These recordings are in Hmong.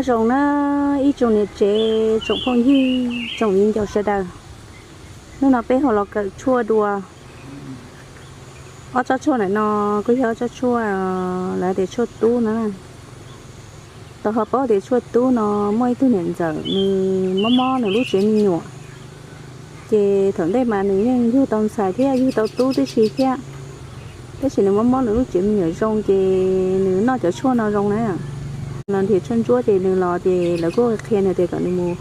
Zoo na, ib tsoom niam tsev, tsoom phooj ywg, tsoom viv ncaus sawv daws, hnub no peb ho los kawm tshuaj dua. Ob tsob tshuaj ntawm no kuj yog ob tsob tshuaj, lawv tias tshuaj tub no. Tau ho paub tias tshuaj tub no muaj ib tug niam ntxawm nws mob mob nws lub tsev me nyuam, ces thaum ntej mas nws yeej yug tau ntxhais thiab yug tau tub tib si thiab, tab sis nws mob mob nws lub tsev me nyuam zoo ces nws noj cov tshuaj no zoo na. Los nrhiav tshuaj ntsuab ces nws los ces lawv kuj qhia nws tias kom nws mus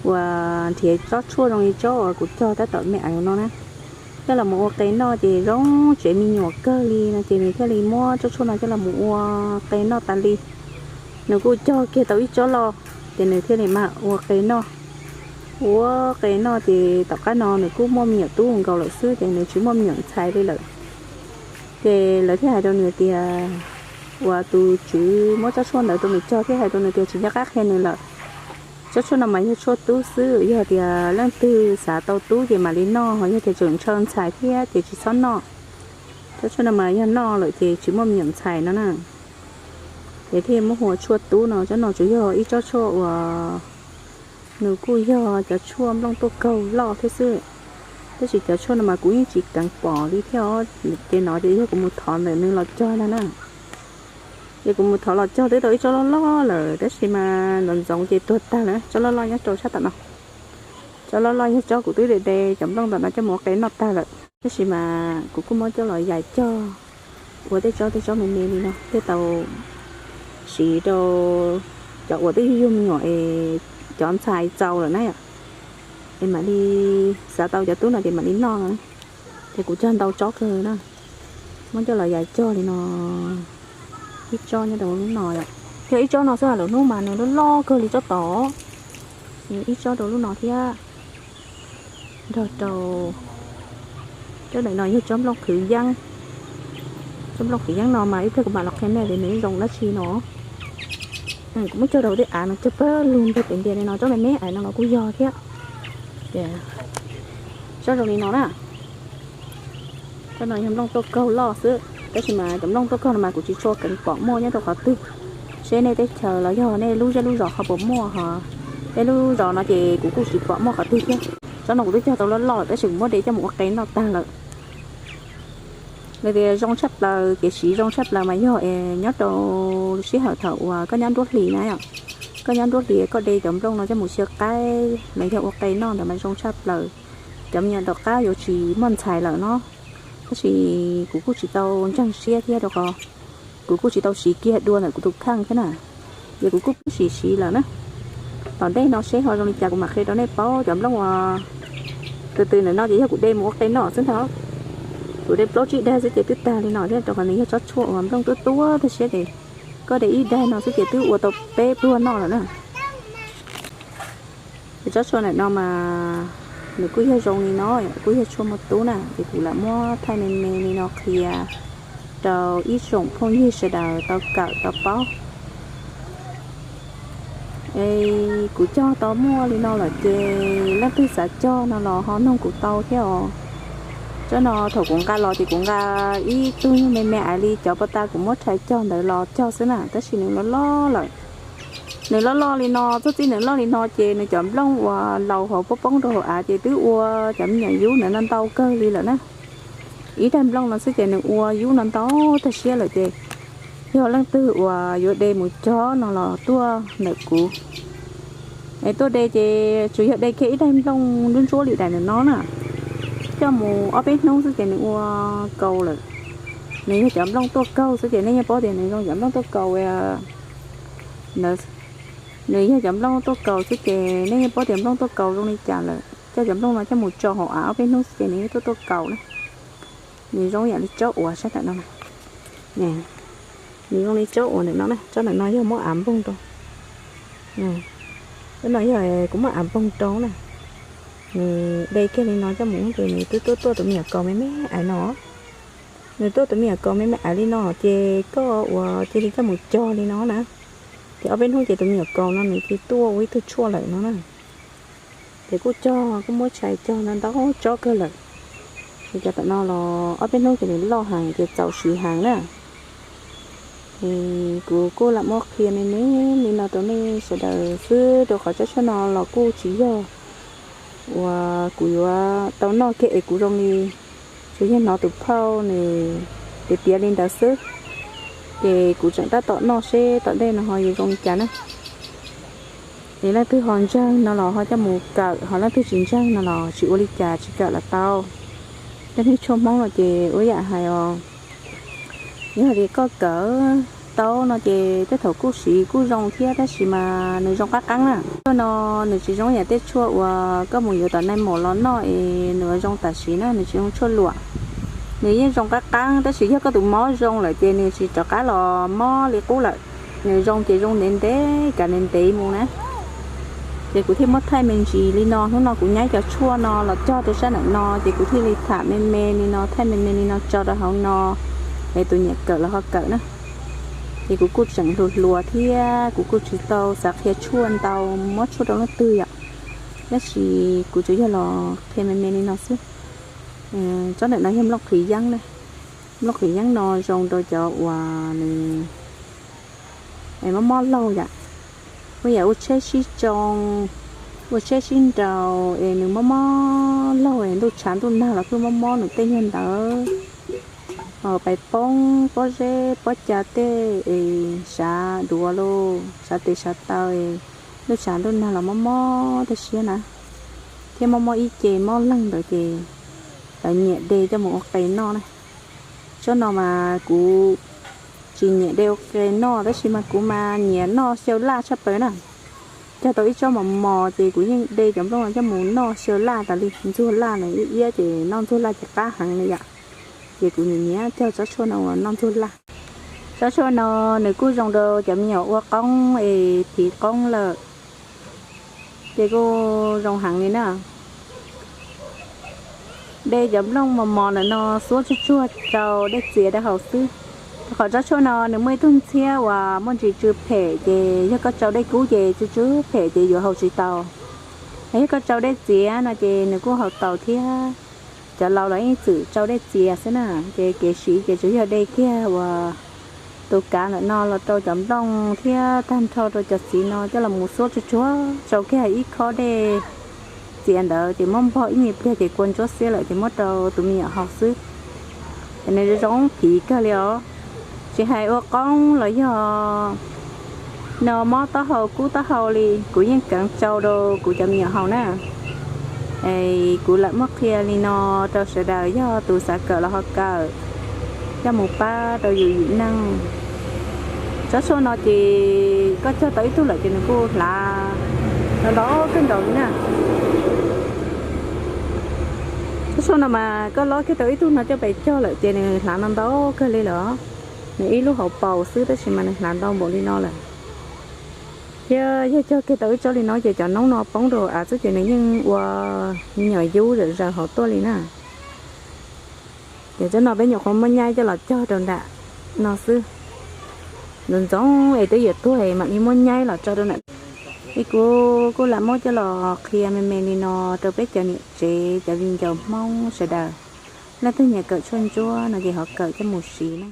ua nrhiav tsob tshuaj zoo li tsob uas kuv cog tab tom me aiv no na, coj los mus ua qe noj ces zoo tsev me nyuam kawg li no ces nws thiaj li muab tsob tshuaj no coj los mus ua qe noj tas li. Nws kuj cog kiag tau ib tsob loj, ces nws thiaj li mam ua qe noj. Ua qe noj ces tom qab no nws kuj muaj me nyuam tub nkaus lawm xwb ces nws tsis muaj me nyuam ntxhais li lawm. Ces lawv thiaj hais rau nws tias, uas tus tswv muab tsob tshuaj ntawd rau nws cog thiaj hais rau nws tias tsis nco qab qhia nws lawm. Tsob tshuaj no mas yog tshuaj tub xwb, yog tias leej twg xav tau tub ces mam li noj, ho yog tias tseem ntshaw ntxhais thiab ces tsis txhob noj. Tsob tshuaj no mas yog noj lawm ces tsis muaj me nyuam ntxhais no na. Ces thiaj muab hu ua tshuaj tub no. Tsob no tsuas yog ib tsob tshuaj uas nws kuj yog cov tshuaj nplooj tuaj kaug loj thiab xwb, tab sis cov tshuaj no mas kuv yeej tsis keev pom li thiab os. Ces no ces yog kuv mus thov ntawm nws los cog ntag na. Ces kuv mus thov los cog twb tau ib tsob loj loj lawm, tab sis mas ntxoov ntxoov ces tuag tag lawm. Tsob loj loj nyob rau sab tom no, tsob loj loj yog tsob kuv twb de de cov nplooj ntawm no coj mus ua qe noj tag lawm, tab sis mas kuv kuj muab coj los yais cog ua tej tsob tej tsob me me li no thiaj tau siv rau cov uas twb yug me nyuam es cov ntxhais txaus lawm na yom, es mam li xav tau cov tub no ces mam li noj no. Ces kuv cog ntau tsob kawg na, muab coj los yais cog li no, ib tsob nyob rau lub no yom. Yog ib tsob no xwb lawm hnub mas nws loj loj kawg li tsob tod, nws ib tsob rau lub no thiab. Nrog rau tsob ntawm no yog tsob nplooj qhwv yeeb. Tsob nplooj qhwv yeeb no mas ib pliag kuv mam los qhia nej tias nws zoo dab tsi no. Kuv muab cog rau tej av no cog pawg lug nrog pem ntiag li no, tsob me me aiv no los kuj yog thiab. Ces tsob zoo li no na, tsob no yog nplooj tuaj kaug loj xwb, tab sis mas cov nplooj tuaj kaug no mas kuv tsis tshua keev pom muaj nyob rau qhov twg. Seb nej teb chaws los yog nej lub zej lub zos ho puas muaj ho, peb lub zos no ces kuv kuj tsis pom muaj qhov twg thiab. Tsob no kuv twb cog tau loj loj lawm tab sis kuv muab de coj mus ua qe noj tag lawm. Lawv tias zoo tshaj plaws, kev siv zoo tshaj plaws mas yog es nyob rau sij hawm thaum uas koj nyob nruab hlis na yom. Koj nyob nruab hlis koj de cov nplooj no coj mus xyaw qaib los yog ua qe noj ntawd mas zoo tshaj plaws. Cov me nyuam tom qab yuav tsis muaj ntxhais lawm no. Tab sis kuv kuj tsis tau ntseeg siab thiab rau qhov kuv kuj tsis tau siv kiag dua ntawm kuv tus kheej thiab na. Ces kuv kuj pib siv siv lawm na. Tom ntej no seb ho zoo li cas kuv mam qhia rau nej paub. Cov nplooj uas tus twg ntawm no ces yog kuv de mus ua qe noj xwb ntag. Kuv de plaub tsib daig xwb ces twb tag li no thiab, rau qhov nws yog tsob tshuaj uas nplooj tuab tuab tag siab ces koj de ib daig no xwb ces twb ua tau peb pluag noj lawm na. Ces tsob tshuaj ntawm no mas nws kuj yog zoo li no, kuj yog tshuaj muaj tub na, ces kuv lam muab thaij me me li no qhia rau ib tsoom phooj ywg sawv daws tau kawm tau paub. Es kuv cog tau muaj li no lawm ces leej twg xav cog no los ho noog kuv tau thiab os. Tsob no thaum kuv nqa los ces kuv nqa ib tug nyuag me me aiv li cov pas tas kuv muab rhais cog ntawd los cog xwb na, tab sis nws loj loj lawm. Nws loj loj li no, txog txij nws loj li no ces nws cov nplooj uas laus hauv poob poob rau hauv av ces twb ua cov me nyuam yub ntawd ntau ntau kawg li lawm na. Ib daig nplooj no xwb ces nws ua yub no ntau tag siab lawm ces yog leej twg uas yuav de mus cog no los tuaj ntawm kuv. Es tuaj de ces tsuas yog de kiag ib daig nplooj ntsuab ntsuab li daim ntawm no na, coj mus ob peb hnub xwb ces nws ua kaus lawm. Nws yog cov nplooj tuaj kaus xwb ces nej yeej paub tias nws zoo cov nplooj tuaj kaus. Nws yog cov nplooj tuaj kaus xwb ces nej yeej paub tias nplooj tuaj kaus zoo li cas lawm. Coj cov nplooj no coj mus tso hauv av ob peb hnub xwb ces nws yeej tuaj tuaj kaus na. Nws zoo yam li tsob uas sab ntawm no. Nws zoo li tsob uas ntawm no na, tsob ntawm no yog muab av npoog rau. Tsob no yog kuv muab av npoog rau na. Nws de kiag li no coj mus ces nws twb tuaj tuaj tus me nyuam kaus me me aiv no. Nws tuaj tus me nyuam kaus me me aiv li no ces koj ua cia li coj mus cog li no na. Ces ob peb hnub ces tus me nyuam kaus no nws cia li tuaj ua ib tug tshuaj lawm no na. Ces kuj cog, kuj muab tshais cog ntau ntau tsob kawg lawm. Ces cov tom no los ob peb hnub ces nws loj heev ces txaus siv heev na. Es kuv kuj lam muab qhia me me li no rau nej sawv daws xwb, rau qhov tsob tshuaj no los kuj tsis yog uas kuv yuav tau noj kiag es kuv zoo li, tsuas yog hnov tus phauj nws piav piav li ntawd xwb, ces kuv tseem tab tom noj seb tom ntej no ho yuav zoo li cas na. Es leej twg ho ntseeg no los ho coj mus kawm, ho leej twg tsis ntseeg no los tsis ua li cas, tsis kawm los tau. Tej niag tshuaj Hmoob no ces ua yam hais os, yog tias koj kawm tau no ces tej thaum kuj siv kuj zoo thiab, tab sis mas nws zoo qab qeeb na. Tshuaj no nws tsis zoo yam tej tshuaj uas koj mus yuav tom nai maum los noj es nws ua zoo tam sim na, nws tsis zoo tshuaj luam. Nws yeej zoo qab qeeb, tab sis yog koj tus mob zoo lawm ces nws tsis rov qab los mob li qub lawm. Nws zoo ces zoo ntev ntev, kav ntev ntev mus na. Ces kuv thiaj muab thaij me ntsis li no, hnub no kuv nyab cov tshuaj no los cog rau sab ntawm no, ces kuv thiaj li tham me me li no, thaij me me li no tso rau hauv no, es tus nyiam kawm los ho kawm na. Ces kuv kuj tseem hluas hluas thiab kuv kuj tsis tau xav qhia tshuaj ntau, muab tshuaj rau leej twg yom, tab sis kuv tsuas yog los qhia me me li no xwb. Tsob ntawm no yog nplooj qhwv yeeb na. Nplooj qhwv yeeb no zoo rau cov uas nws mob mob laug yom, ua yam ua tsheb sib tsoo, ua tsheb sib nraus es nws mob mob laug es ntuj tshav ntuj nag los kuj mob mob nws tej nyuag ntawd, pais poob pob zeb pob ca tej es sav duav lauj, sav tes sav taw, ntuj tshav ntuj nag los mob mob tej siab na, thiab mob mob ib ce mob leeg ntawd ces lawv nyiam de coj mus ua qe noj na. Tsob no mas kuv tsis nyiam de ua qe noj, tab sis mas kuv mas nyiam noj xyaw laj tshaj plaws na. Cog tau ib tsob mos mos ces kuv yeej de cov nplooj no coj mus noj xyaw laj tas li. Ntxuag laj na, ib iab ces noj ntxuag laj ces qab heev li yom. Ces kuv nyiam nyiam cog tsob tshuaj no uas noj ntxuag laj. Tsob tshuaj no nws kuj zoo rau cov me nyuam ua qoob es phiv qoob lawm, ces kuj zoo heev li na. De cov nplooj mos mos ntawm no xuab tsuag tsuag rau dej txias rau haus xwb. Rau qhov tsob tshuaj no nws muaj ib tug ntxhiab uas muaj ntsis tsw phem, ces yog koj tsau dej kub ces tsw tsw phem ces yuav haus tsis tau. Yog koj tsau dej txias no ces nws kuj haus tau thiab. Cov laus los yeej txwm tsau dej txias xwb na, ces kev siv ces tsuas yog de kiag uas tus kav ntawm no los rau cov nplooj thiab tag nrho rau cov txiv no coj los mus xuab tsuag tsuag, tsau kiag ib khob dej txias ntawd ces muab npog ib me pliag ces kua ntsuab xiab lawm ces muab rau tus me nyuam haus xwb. Ces nws zoo zoo phiv kawg li os. Tsis hais ua qoob los yog no mob taub hau kub taub hau li, kuv yeej keev tsau rau kuv cov me nyuam haus na. Es kuv lam muab qhia li no rau sawv daws, yog tus xav kawm los ho kawm, coj mus pab rau yus yim neej. Tsob tshuaj no ces koj cog tau ib tug lawm ces nws kuj hlav ntau kawg nkaus li na. Tsob tshuaj no mas koj lob kiag tau ib tug no coj pais cog lawm ces nws hlav ntau ntau kawg li lawm. Nws ib lub hauv paus xwb tab sis mas nws hlav ntau npaum li no lawm. Thiab yog cog kiag tau ib tsob li no ces cov noob no poob rau av xwb ces nws yeej ua me nyuam yub zawm zaws hauv tuaj li na. Ces tsob no peb nyuam qhuav muab nyaib coj los cog rau nram no xwb. Ntxoov ntxoov es twb yuav tuag mam li muab nyaib los tso rau nram. Es kuv kuj lam muab coj los qhia me me li no rau peb cov niam tsev cov viv ncaus Hmoob sawv daws. Leej twg nyiam kawm tshuaj ntsuab no ces ho kawm coj mus siv na.